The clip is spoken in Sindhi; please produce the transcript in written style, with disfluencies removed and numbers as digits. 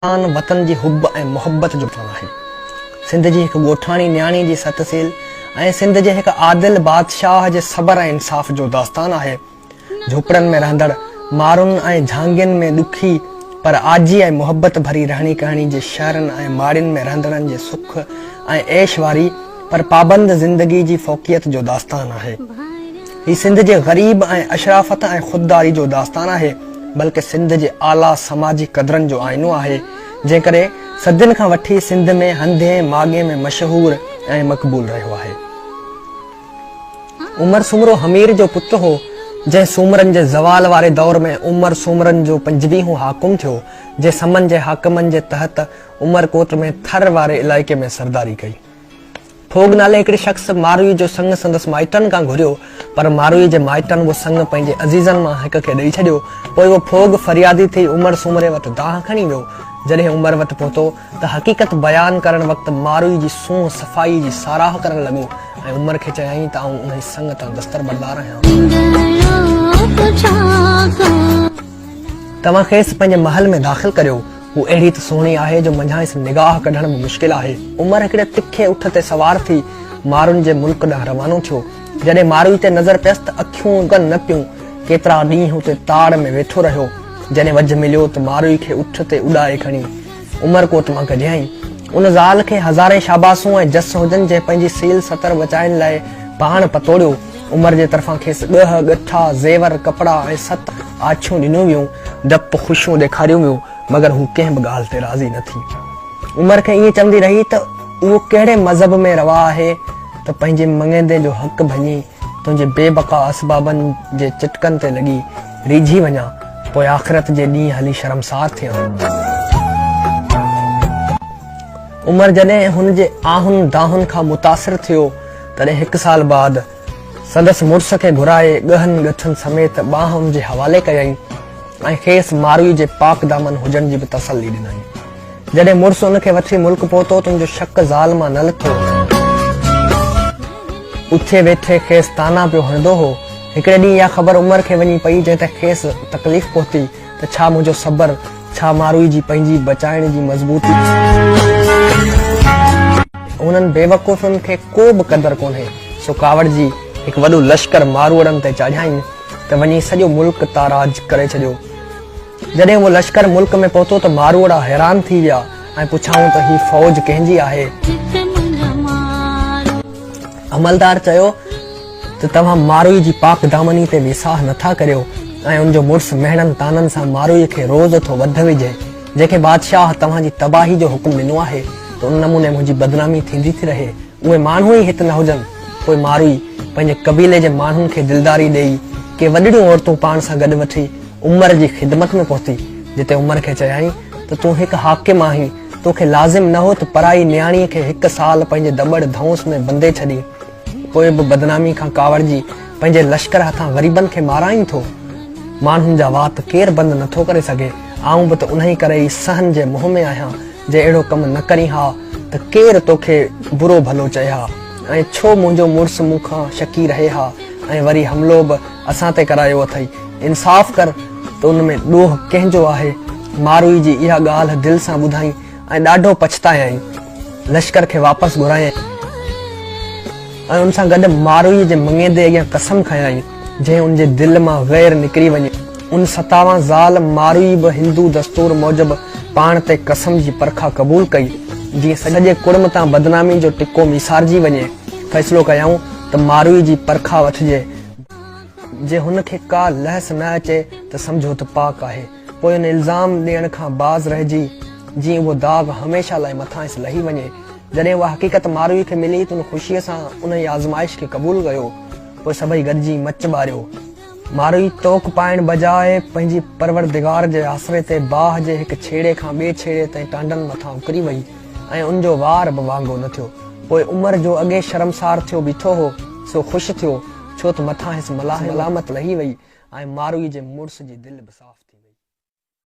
داستان وطن جي حب ۽ محبت جو داستان آهي. سنڌ جي هڪ ڳوٺاڻي نياڻي جي ست سيل ۽ سنڌ جي هڪ عادل بادشاهه جي صبر ۽ انصاف جو داستان آهي. جهوپڙن ۾ رهندڙ مارن ۽ جهانگين ۾ ڏکي پر آجي ۽ محبت ڀري رهڻي ڪهڻي جي شهرن ۽ ماڙين ۾ رهندڙن جي سک ۽ عيش واري پر پابند زندگي جي فوقيت جو داستان آهي. هي سنڌ جي غريب ۽ اشرافت ۽ خودداري جو داستان آهي، بلڪه سنڌ جي اعليٰ سماجي قدرن جو آئينو آهي، جنهن ڪري صدين کان وٺي سنڌ ۾ هنڌين ماڳين ۾ مشهور ۽ مقبول رهيو آهي. عمر سومرو همير جو پٽ هو، جنهن سومرن جي زوال واري دور ۾ عمر سومرن جو پنجويهون حاڪم ٿيو، جنهن سمن جي حاڪمن جي تحت عمرڪوٽ ۾ ٿر واري علائقي ۾ سرداري ڪئي. ڦوڳ نالي هڪڙي شخص ماروي جو سڱ سندس مائٽن کان گهريو، پر ماروي جي مائٽن اهو سڱ پنهنجي عزيزن مان هڪ کي ڏئي ڇڏيو. پوء اهو ڦوڳ فريادي ٿي عمر سومري وٽ دانهن کڻي ويو. جڏهن عمر وٽ پهتو ته حقيقت بيان ڪرڻ وقت ماروي جي سونهن صفائي جي ساراهه ڪرڻ لڳو ۽ عمر کي چيائين ته آئون انهي سڱ تان دستربردار آهيان. توهان کيس پنهنجي محل ۾ داخل ڪريو. هوء اهڙي ته سهڻي آهي جو منجهانئس نگاهه ڪڍڻ به مشڪل آهي. عمر هڪڙي تکي اٺ تي سوار ٿي مارن جي ملڪ ڏانهن روانو ٿيو. جڏهن ماروي تي نظر پيس ته اکيون اگهن نه پيون. ڪيترا ڏينهن اتي تاڙ ۾ ويٺو رهيو. جڏهن وجهه مليو ته ماروي کي اٺ تي اڏائي کڻي عمرڪوٽ مان ڪڍيائين. ان زال کي هزارين شاباسون ۽ جس هجن جنهن پنهنجي سيل ستر بچائڻ لاء پاڻ پتوڙيو. عمر جي طرفان کيس ڳهه، ڳٺا، زيور، ڪپڙا ۽ ست آڇيون ڏنيون ويون. ڊپ خوشيون ڏيکاريون ويون، مگر هو ڪنهن به ڳالهه تي راضي نه ٿي. عمر کي ائين چوندي رهي ته اهو ڪهڙي مذهب ۾ روا آهي ته پنهنجي مڱيندي جو حق ڀڃي تنهنجي بي بقا اسبابن جي چٽڪن تي لڳي ريجهي وڃان، پوء آخرت جي ڏينهن هلي شرمسار ٿيان. عمر جڏهن هن جي آهن دانهن کان متاثر ٿيو، تڏهن هڪ سال بعد سندس مڙس کي گهرائي ڳهن ڳٺن سميت ٻانهن ان جي حوالي ڪيائين ۽ کيس ماروي جي پاڪ دامن هجڻ جي به تسلي ڏنائين. جڏهن مڙس ان کي وٺي ملڪ پهتو ته ان جو شڪ زال مان نه لٿو. اٿي ويٺي کيس طعنا پيو هڻندو هو. هڪڙي ڏينهن اها خبر عمر کي وڃي پئي جنهن تي کيس تڪليف پهتي ته ڇا منهنجو صبر، ڇا ماروي جي پنهنجي بچائڻ جي مضبوطي. انهن بيوقوفن کي ڪو به قدر ڪونهي، سو ڪاوڙجي هڪ وڏو لشڪر ماروئڙن تي چاڙهيائين ته وڃي سڄو ملڪ تاراج ڪري ڇڏيو. جڏهن اهو لشڪر ملڪ ۾ پهتو ته ماروئڙا حيران ٿي ويا ۽ پڇيائون ته هي فوج ڪنهن جي آهي؟ عملدار چيو ته توهان ماروئي جي پاڪ دامني تي ويساهه نٿا ڪريو ۽ ان جو مڙس مهڻن طعنن سان ماروئي کي روز ٿو وڌ وجهي. جنهن کي بادشاهه توهان جي تباهي جو حڪم ڏنو آهي ته ان نموني منهنجي بدنامي ٿيندي ٿي رهي، اهي ماڻهو ئي هت نه هجن. پوء ماروئي پنهنجي قبيلي جي ماڻهن کي دلداري ڏيئي ڪي وڏڙيون عورتون پاڻ سان گڏ وٺي عمر جي خدمت ۾ پهتي، جتي عمر کي چيائين ته تون هڪ حاڪم آهين، توکي لازم نه هو ته پرائي نياڻيء کي هڪ سال پنهنجي دٻڙ ڌئونس ۾ بندي ڇڏين. پوء به بدنامي کان ڪاوڙجي پنهنجي لشڪر هٿان غريبن کي مارائين ٿو؟ ماڻهن جا وات ڪير بند نه ٿو ڪري سگهي. آئون به ته انهي ڪري ئي سهن جي منهن ۾ آهيان. جي اهڙو ڪم نه ڪرين ها ته ڪير توکي برو ڀلو چئي ها ۽ ڇو منهنجو مڙس مون کان شڪي رهي ها ۽ وري حملو به اسان تي ڪرايو اٿئي. انصاف ڪر ته ان ۾ ڏوهه ڪنهن جو آهي؟ ماروئي جي اها ڳالهه دل سان ٻڌائين ۽ ڏاڍو پڇتايائين. لشڪر کي واپس گهرايائين ۽ ان سان گڏ ماروئي جي مڱيندي اڳيان قسم کنيائين، جنهن ان جي دل مان غير نڪري وڃي. ان ستاوان زال ماروئي به هندو دستور موجب پاڻ تي قسم جي پرکا قبول ڪئي، جيئن سڄي ڪڙم تان بدنامي جو ٽڪو ميسارجي وڃي. فيصلو ڪيائون ته ماروئي جي پرکا وٺجي. جي هن کي ڪا لهس نه اچي ته سمجهو ته پاڪ آهي. پوء ان الزام ڏيڻ کان باز رهجي، جيئن اهو داغ هميشه لاء مٿانئس لهي وڃي. جڏهن اها حقيقت ماروي کي ملي ته ان خوشيء سان انهيء آزمائش کي قبول ڪيو. پوء سڀئي گڏجي مچ ٻاريو. ماروي طوق پائڻ بجاء پنهنجي پروردگار جي آسري تي باهه جي هڪ ڇيڙي کان ٻئي ڇيڙي تائين ٽانڊن مٿان اڪري وئي ۽ ان جو وار به وانگو نه ٿيو. پوء عمر جو اڳي شرمسار ٿيو بيٺو هو، سو خوش ٿيو، ڇو ته مٿانئس ملامت لهي وئي ۽ ماروي جي مڙس جي دل به صاف ٿي.